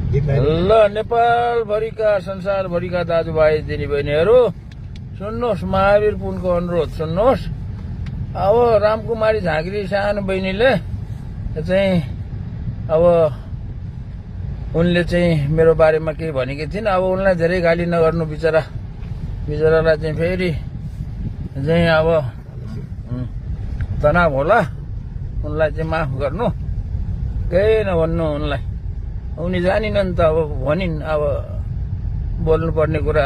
ल नेपालभरिका संसारभरिका दाजुभाइ दिदीबहिनीहरू सुन्नुहोस्, महावीर पुनको अनुरोध सुन्नुहोस्। अब रामकुमारी झाँक्री सानो बहिनीले चाहिँ अब उनले चाहिँ मेरो बारेमा केही भनेकी थिइन्। अब उनलाई धेरै गाली नगर्नु, बिचरालाई चाहिँ फेरि चाहिँ अब तनाव होला। उनलाई चाहिँ माफ गर्नु, केही नभन्नु उनलाई। उनी जानिनन् त, अब भनिन्। अब बोल्नुपर्ने कुरा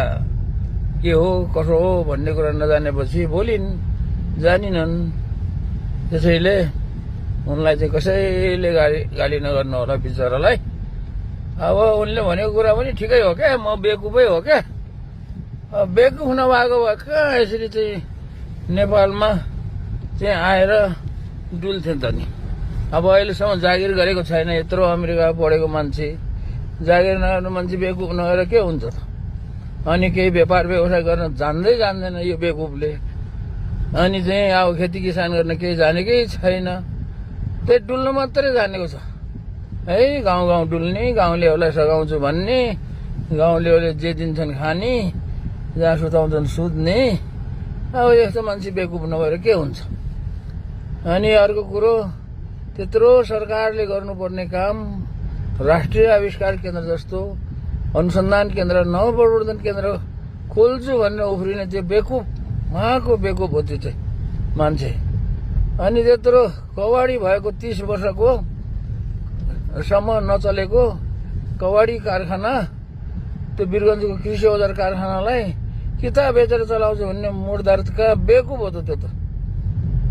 के हो कसो हो भन्ने कुरा नजानेपछि बोलिन्, जानिनन्। त्यसैले उनलाई चाहिँ कसैले गाली नगर्नु होला बिचरालाई। अब उनले भनेको कुरा पनि ठिकै हो क्या, म बेकुफै हो क्या। बेकुफ नभएको भए कहाँ यसरी चाहिँ नेपालमा चाहिँ आएर डुल्थे त नि। अब अहिलेसम्म जागिर गरेको छैन। यत्रो अमेरिका पढेको मान्छे जागिर नगर्नु मान्छे बेकुफ नगरेर के हुन्छ त? अनि केही व्यापार व्यवसाय गर्न जान्दैन यो बेकुफले। अनि चाहिँ अब खेती किसान गर्न केही जानेकै छैन, त्यही डुल्नु मात्रै जानेको छ है। गाउँ डुल्ने, गाउँलेहरूलाई सघाउँछु भन्ने, गाउँलेहरूले जे दिन्छन् खाने, जहाँ सुताउँछन् सुत्ने। अब यस्तो मान्छे बेकुफ नभएर के हुन्छ? अनि अर्को कुरो, त्यत्रो सरकारले गर्नुपर्ने काम, राष्ट्रिय आविष्कार केन्द्र जस्तो अनुसन्धान केन्द्र, नवप्रवर्धन केन्द्र खोल्छु भनेर उफ्रिने त्यो बेकुफ, उहाँको बेकुफ हो त्यो चाहिँ मान्छे। अनि त्यत्रो कवाडी भएको 30 वर्षको सम्म नचलेको कवाडी कारखाना, त्यो वीरगञ्जको कृषि औजार कारखानालाई किताब बेचेर चलाउँछु भन्ने मुर्दारका बेकुफ हो त त्यो।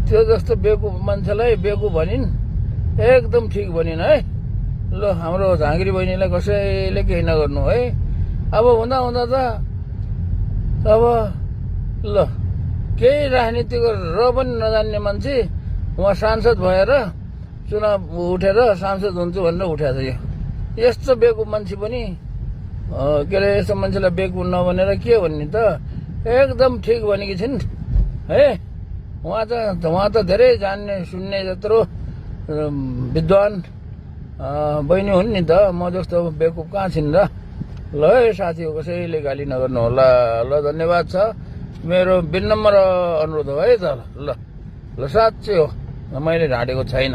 त्यो जस्तो बेकुफ मान्छेलाई बेकुफ भनिन्, एकदम ठिक भनिन् है। ल हाम्रो झाँक्री बहिनीलाई कसैले केही नगर्नु है। अब हुँदा त अब ल केही राजनीतिको र पनि नजान्ने मान्छे उहाँ सांसद भएर चुनाव उठेर सांसद हुन्छु भनेर उठाएको छ। यस्तो बेकुफ मान्छे पनि के अरे, यस्तो मान्छेलाई बेकुफ नभनेर के भन्ने त? एकदम ठिक भनेकी छिन् है। उहाँ त धेरै जान्ने सुन्ने जत्रो विद्वान बहिनी हुन् नि त। म जस्तो बेकुफ कहाँ छिन् र? ल है साथी, कसैले गाली नगर्नु होला। ल धन्यवाद छ, मेरो विनम्र अनुरोध हो है त। ल साँच्चै हो, मैले ढाँटेको छैन।